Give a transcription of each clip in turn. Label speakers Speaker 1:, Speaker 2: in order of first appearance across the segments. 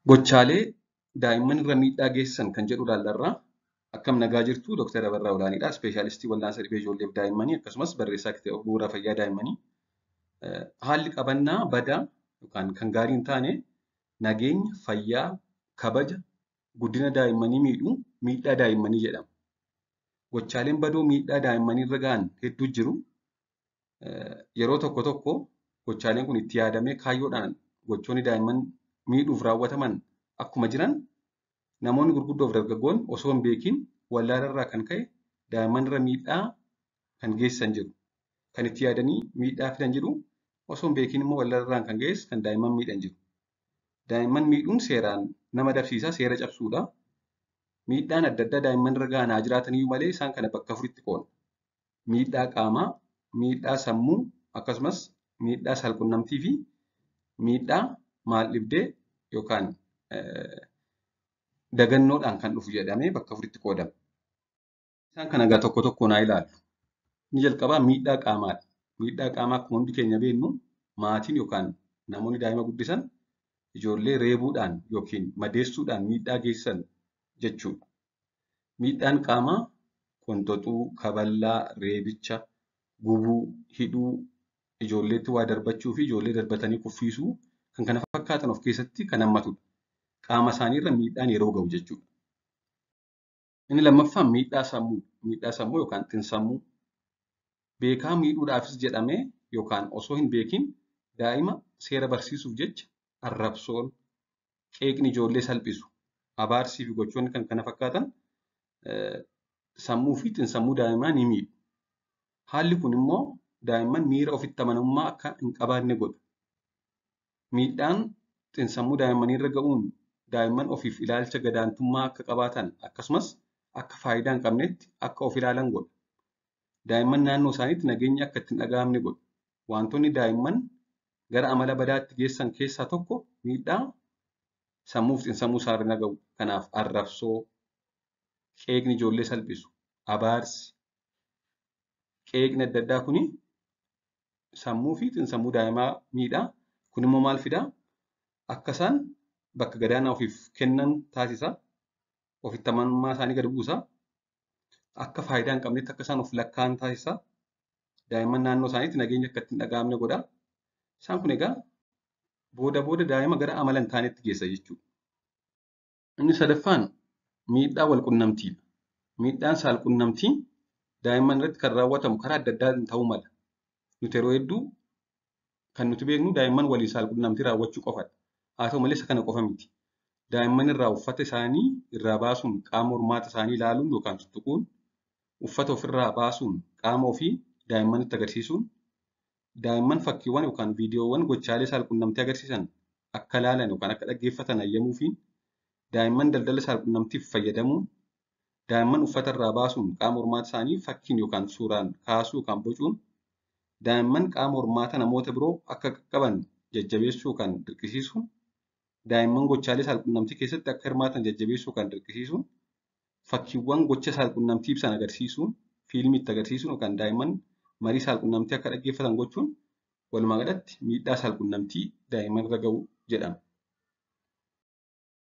Speaker 1: Gochaalee daa'imman irra miidhaa geessisan kan jedhu ilaallarraa. Akkam nagaa jirtu? Dooktar Abarraa Olaaniidha. Ispeeshaalistii wal'aansa dhibee ijoolleef daa'immanii akkasumas barreessaa kitaaba bu'uura fayyaa daa'immanii. Haalli qabannaa badaa yookaan kan gaarii hin taane nageenya, fayyaa, kabaja, guddina daa'immanii miidhu miidhaa daa'immanii jedhama. Gochaaleen badoo miidhaa daa'immanii irra gahan hedduu jiru. Yeroo tokko tokko gochaaleen kun itti yaadamee kaayyoodhaan gochoonni daa'imman miidhuuf raawwataman akkuma jiran, namoonni gurguddoo fi dargaggoonni osoo hin beekin wallaala irraa kan ka'e daa'imman irra miidhaa kan geessisan jiru. Kan itti yaadanii miidhaa fidan jiru, osoo hin beekin immoo wallaala irraan kan ga'es kan daa'imman miidhan jiru. Daa'imman miidhuun seeraan nama dabsiisa, seera cabsuudha. Miidhaan adda addaa daa'imman irra gahan haa jiraatan iyyuu malee isaan kana bakka afuritti qoodna. Miidhaa qaamaa, miidhaa sammuu, akkasumas miidhaa saalqunnamtii fi miidhaa maal dhibdee yookaan dagannoodhaan kan dhufu jedhamee bakka afuritti qoodama. Isaan kana egaa tokko tokkoon haa ilaallu. Inni jalqabaa miidhaa qaamaadha. Miidhaa qaamaa akkuma hundi keenya beeknu, maatiin yookaan namoonni daa'ima guddisan ijoollee reebuudhaan yookiin madeessuudhaan miidhaa geessisan jechuudha. Miidhaan qaamaa qonxoxuu, kaballaa, reebicha, gubuu, hidhuu, ijoolleetti waa darbachuu fi ijoollee darbatanii kuffisuu kan kana fakkaatan of keessatti kan hammatudha. Qaama isaaniirra miidhaan yeroo gahu jechuudha. Inni lammaffaan miidhaa sammuu. Miidhaa sammuu yookaan xinsammuu. Beekaa miidhuudhaafis jedhamee yookaan osoo hin beekin daa'ima seera barsiisuuf jecha arrabsoon, qeeqni ijoollee salphisu, abaarsii fi gochoonni kan kana fakkaatan sammuu fi xinsammuu daa'imaa ni miidhu. Haalli kun immoo daa'imman miira ofitti amanamummaa akka hin qabaanne godha. Miidhaan xinsammuu daa'immanii irra ga'uun daa'imman ofiif ilaalcha gadaantummaa akka qabaatan akkasumas akka faayidaa hin qabnetti akka of ilaalan godha. Daa'imman naannoo isaaniitti nageenyi akka itti hin dhaga'amne godha. Wantoonni daa'imman gara amala badaatti geessan keessaa tokko miidhaa sammuu fi xinsammuu isaarra gahu. Kanaaf arrabsoo, qeeqni ijoollee salphisu, abaarsi, qeeqni adda addaa kuni sammuu fi xinsammuu daa'imaa miidha. Kun immoo maal fidaa? Akka isaan bakka gadaanaa ofiif kennan taasisa. Ofitti amanamummaa isaanii gad buusa. Akka faayidaa hin qabnetti akka isaan of lakkaa'an taasisa. Daa'imman naannoo isaaniitti nageenya akka itti hin dhaga'amne godha. Isaan kun egaa booda booda daa'ima gara amala hin taanetti geessa jechuudha. Inni sadaffaan miidhaa wal-qunnamtiidha. Miidhaan saal-qunnamtii daa'imman irratti kan raawwatamu karaa adda addaatiin ta'uu mala. Nuti yeroo hedduu kan nuti beeknu daa'imman waliin saal-qunnamtii raawwachuu qofadha. Haa ta'u malee isa kana qofa miti. Daa'imman irraa uffata isaanii irraa baasuun qaama hormaata isaanii ilaaluun yookaan tuttuquun, uffata ofirraa baasuun qaama ofii daa'immanitti agarsiisuun, daa'imman fakkiiwwan yookaan viidiyoowwan gochaalee saal-qunnamtii agarsiisan akka ilaalan yookaan akka dhaggeeffatan hayyamuufiin, daa'imman daldala saal-qunnamtiif fayyadamuun, daa'imman uffata irraa baasuun qaama hormaata isaanii fakkiin yookaan suuraan kaasuu yookaan bocuun, daa'imman qaama hormaata namoota biroo akka qaqqaban jajjabeessuu yookaan dirqisiisuun, daa'imman gochaalee saal-qunnamtii keessatti akka hirmaatan jajjabeessuu yookaan dirqisiisuun, fakkiiwwan gocha saal-qunnamtii ibsan agarsiisuun, fiilmii itti agarsiisuun yookaan daa'imman marii saal-qunnamtii akka dhaggeeffatan gochuun walumaa galatti miidhaa saal-qunnamtii daa'imman irra gahu jedhama.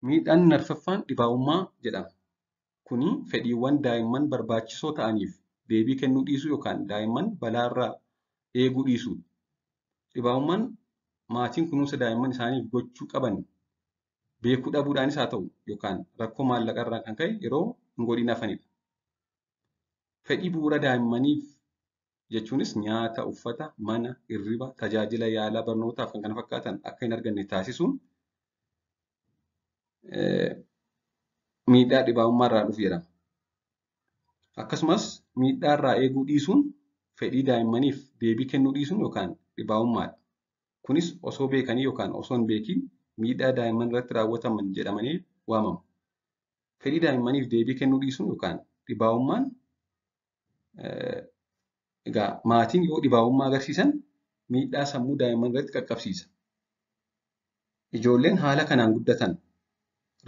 Speaker 1: Miidhaan inni arfaffaan dhibaa'ummaa jedhama. Kuni fedhiiwwan daa'imman barbaachisoo ta'aniif deebii kennuu dhiisuu yookaan daa'imman balaarraa eeguu dhiisuudha. Dhibaa'ummaan maatiin kunuunsa daa'imman isaaniif gochuu qaban beekuu dhabuudhaanis haa ta'u yookaan rakkoo maallaqarraa kan ka'e yeroo hin godhin hafanidha. Fedhii bu'uura daa'immaniif jechuunis nyaata, uffata, mana, hirriba, tajaajila yaalaa, barnootaaf kan kana fakkaatan akka hin arganne taasisuun miidhaa dhibaa'ummaa irraa dhufu jedhama. Akkasumas miidhaa irraa eeguu dhiisuun fedhii daa'immaniif deebii kennuu dhiisuun yookaan dhibaa'ummaadha. Kunis osoo beekanii yookaan osoo hin beekin miidhaa daa'imman irratti raawwataman jedhamanii waamamu. Fedhii daa'immaniif deebii kennuu dhiisuun yookaan dhibaa'ummaan, egaa maatiin yoo dhibaa'ummaa agarsiisan miidhaa sammuu daa'imman irratti qaqqabsiisa. Ijoolleen haala kanaan guddatan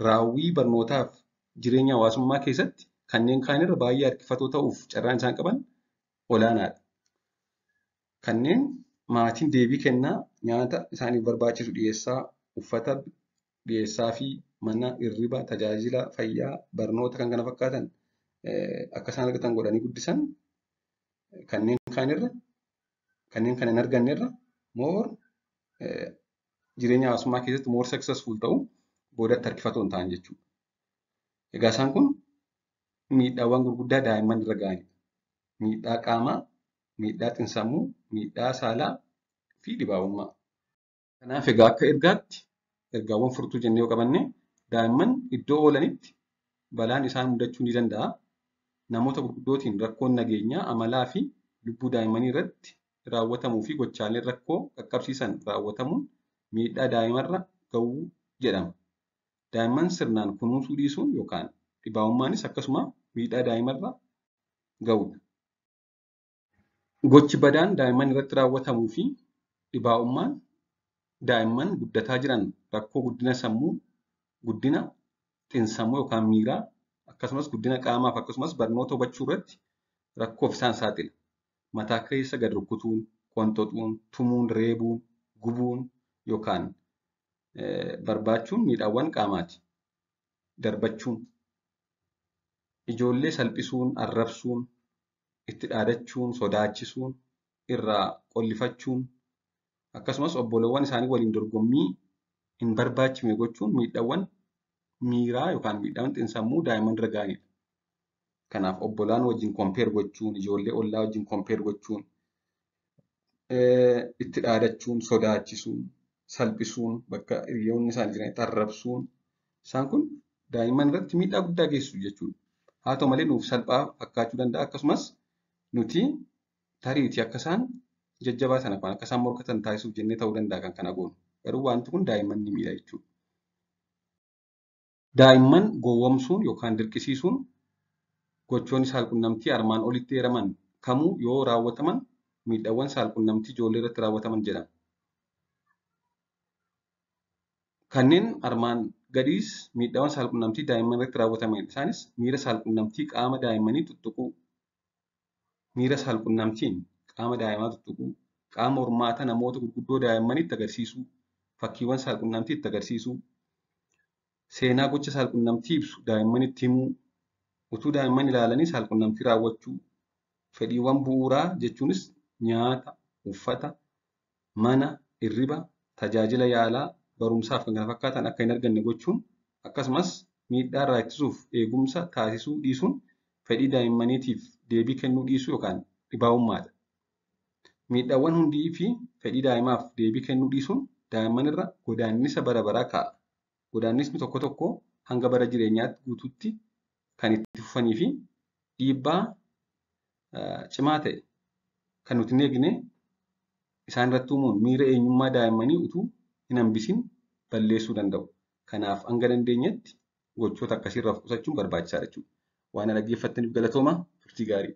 Speaker 1: raawwii barnootaaf jireenya hawaasummaa keessatti kanneen kaan irra baay'ee harkifatoo ta'uuf carraan isaan qaban olaanaadha. Kanneen maatiin deebii kennaa, nyaata isaaniif barbaachisu dhiyeessaa, uffata dhiyeessaa fi mana, hirriba, tajaajila fayyaa, barnoota kan kana fakkaatan akka isaan argatan godhanii guddisan kanneen kaanirra kanneen kana hin argannerra more jireenya hawaasummaa keessatti more successful ta'u boodatti harkifatoo hin ta'an jechuudha. Egaa isaan kun miidhaawwan gurguddaa daa'imman irra ga'anidha. Miidhaa qaamaa, miidhaa xiinsammuu, miidhaa saalaa fi dhibaa'ummaa. Kanaaf egaa akka ergaatti ergaawwan furtuu jennee yoo qabanne daa'imman iddoo oolanitti balaan isaan mudachuu ni danda'a. Namoota gurguddootiin rakkoon nageenyaa, amalaa fi lubbuu daa'immanii irratti raawwatamuu fi gochaaleen rakkoo qaqqabsiisan raawwatamuun miidhaa daa'imarra ga'uu jedhama. Daa'imman sirnaan kunuunsuu dhiisuun yookaan dhibaa'ummaanis akkasuma miidhaa daa'imarra ga'udha. Gochi badaan daa'imman irratti raawwatamuu fi dhibaa'ummaan daa'imman guddataa jiran rakkoo guddina sammuu, guddina xiinsammuu yookaan miiraa akkasumas guddina qaamaaf akkasumas barnoota hubachuu irratti rakkoof isaan saaxila. Mataa keessa gad rukkutuun, qonxoxuun, tumuun, reebuun, gubuun yookaan barbaachuun miidhaawwan qaamaati. Darbachuun, ijoollee salphisuun, arrabsuun, itti dhaadachuun, sodaachisuun, irraa qollifachuun akkasumas obboloowwan isaanii waliin dorgommii hin barbaachifne gochuun miidhaawwan miiraa yookaan miidhaawwan xiinsammuu daa'imman irra ga'anidha. Kanaaf obbolaan wajjin compare gochuun, ijoollee ollaa wajjin compare gochuun, itti dhaadachuun, sodaachisuun, salphisuun, bakka hiriyoonni isaanii jiranitti arrabsuun isaan kun daa'imman irratti miidhaa guddaa geessisu jechuudha. Haa ta'u malee nuuf salphaa fakkaachuu danda'a akkasumas nuti tariitii akka isaan jajjabaatan akka isaan morkatan taasisuuf jennee ta'uu danda'a kan kana goonu. Garuu wanti kun daa'imman ni miidha jechuudha. Daa'imman gowwoomsuun yookaan dirqisiisuun gochoonni saalqunnamtii armaan olitti eeraman kamuu yoo raawwataman miidhaawwan saalqunnamtii ijoollee irratti raawwataman jedhama. Kanneen armaan gadiis miidhaawwan saalqunnamtii daa'imman irratti raawwatamanidha. Isaanis miira saalqunnamtii qaama daa'immanii tuttuquu, miira saalqunnamtiin qaama daa'imaa tuttuquu, qaama hormaata namoota gurguddoo daa'immanitti agarsiisuu, fakkiiwwan saalqunnamtii itti agarsiisuu, seenaa gocha saalqunnamtii ibsu daa'immanitti himuu, utuu daa'imman ilaalanii saalqunnamtii raawwachuu, fedhiiwwan bu'uuraa jechuunis nyaata, uffata, mana, hirriba, tajaajila yaalaa, barumsaaf kan kana fakkaatan akka hin arganne gochuun akkasumas miidhaa irraa ittisuuf eegumsa taasisuu dhiisuun fedhii daa'immaniitiif deebii kennuu dhiisuu yookaan dhibaa'ummaadha. Miidhaawwan hundii fi fedhii daa'imaaf deebii kennuu dhiisuun daa'imman irra godaannisa bara baraa kaa'a. Godaannisni tokko tokko hanga bara jireenyaatti guutuutti kan itti fufanii fi dhiibbaa cimaa ta'e kan nuti hin eegne isaan irratti uumuun miira eenyummaa daa'immanii utuu hin hambisin balleessuu danda'u. Kanaaf hanga dandeenyetti gochoota akkasiirraa of qusachuun barbaachisaadha jechuudha. Waan na dhaggeeffattaniif galatooma. Turtii gaarii.